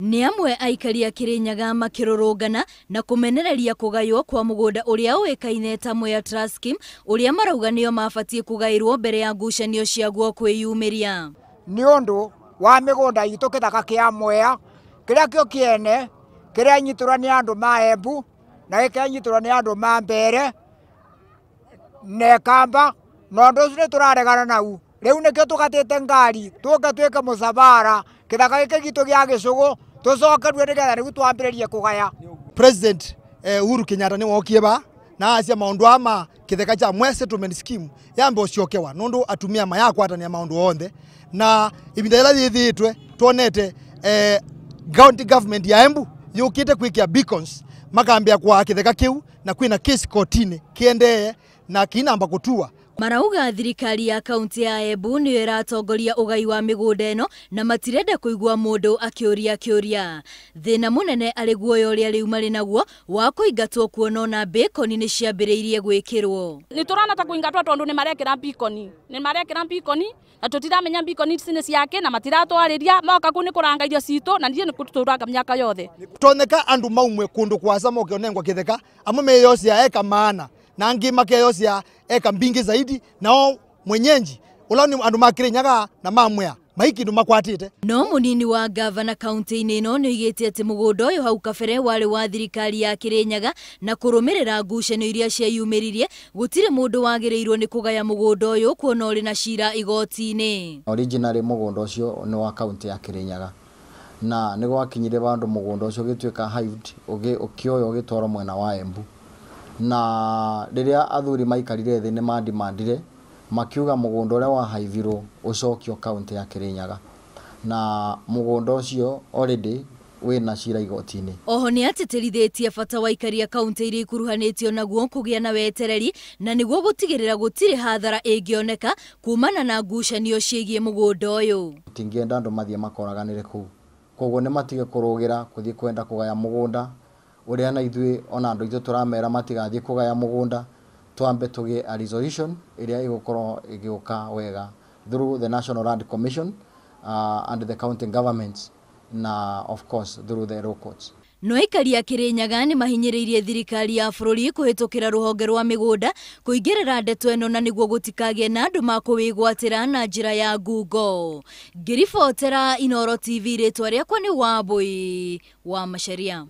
Nĩ amwe aikari a Kirinyaga makĩrũrũngana na kũmenereria kũgaywo kwa mũgũnda ũrĩa ũĩkaine ta Mwea Trust Scheme ũrĩa marauga nĩo mabatiĩ kũgaĩrwo mbere ya ngucanio ciaguo kwĩyumĩria. Nĩ ũndũ wa mĩgũnda itũ kĩthaka kĩa Mwea kĩrĩa kĩo kĩene kĩrĩa nyitũrwo nĩ andũ ma Embu na gĩkanyitũrwo nĩ andũ ma Mbeere na Kamba na ũndũ ũcio nĩ tũraregana nau. Rĩu nĩkĩo tũgatĩte ngari tũke twĩke mũcabara kĩthaka gĩkĩ gitũ gĩa gĩcũgũ tũcokerwe nĩgetha rĩu twambĩrĩrie kũgaya. President Uhuru Kenyatta nĩ wokie ba na acia maundu ama kitheka cha Mwea Settlement Scheme yambe uciokewa nundu atumia mayakwatania maundu onthe na ibinda ila yithitwe tuonete county government ya Embu yukite kwikia beacons makambia kwa kitheka kiu na kwina case kotini kiendee na kinamba kutua. Marauga thirikari ya kaunti ya Embu niyo ĩratongoria ũgai wa mĩgũnda ĩno na matirenda kũigua mũndũ akĩũria kĩũria. Thĩna mũnene arĩ guoya ũrĩa rĩu marĩ naguo wa kũingatwo kuona ona beacon nĩ ciambĩrĩirie gwĩkĩrwo. Nĩ tũrona ta kũingatwo tondũ nĩ marekĩra beacon, nĩ marekĩra beacon na tũtiramenya beacon ici nĩ ciake na matiratwarĩria moka kũ nĩ kũranga irio citũ na niĩ nĩ kũtũranga mĩaka yothe. Toneka andũ maumwe kũndũ kwasa moke onengwa kĩtheka amwe meyocia eka maana na angi makeyocia eka mbingi zaidi nao mwenyenji ula ni andu makirinyaga na mamwea maiki ndu makwatite. No munini wa gavana kaunti-inĩ ĩno nĩoigĩte atĩ mũgũnda ũyũ hau kabere warĩ wa thirikari ya Kirinyaga na kũrũmĩrĩra ngucanio iria cieyumĩririe gũtirĩ mũndũ wagĩrĩirwo nĩ kũgaya mũgũnda ũyũ kuona ũrĩ na cira igoti-inĩ. Originally mũgũnda ũcio nĩ wa kaunti ya Kirinyaga na nĩ gwakinyire bandũ mũgũnda ũcio ũgĩtuĩka hived ũkĩoywo ũgĩtwarwo mwena wa Embu na rĩrĩa athuri maikarire thĩ nĩ mandimandire makiuga mũgũnda ũrĩa wahaivirwo ũcokio kaunti ya Kirinyaga na mũgũnda ũcio already wĩna cira igoti-inĩ. Oho nĩ atĩtĩrithĩtie bata wa aikari a kaunti iria ikuruhanĩtio naguo kũgĩa na wetereri na nĩguo gũtigĩrĩra gũtirĩ hathara ĩngĩoneka kumana na ngucanio ciĩgiĩ mũgũnda ũyũ. Tingĩenda andũ mathiĩ makoraganĩre kũu, koguo nĩ matige kũrũgĩra kũthiĩ kwenda kũgaya mũgũnda ũrĩa na ithuĩ ona andũ aitũ tũramera matigathiĩ kũgaya mũgũnda, twambe tũgĩe a resolution ĩrĩa ĩgũkorwo ĩgĩũka wega through the National Land Commission and the county governments na of course through the law courts. No aikari a Kirinyaga nĩ mahinyĩrĩirie thirikari ya bũrũri kũhĩtũkĩra rũhonge rwa mĩgũnda kũingĩrĩra ndeto ĩno na nĩguo gũtikagĩe na andũ makũwĩgwatĩra na njĩra ya ngungo. Ngĩribotera Inooro TV, rĩtwa rĩakwa nĩ Wambui wa Macharia.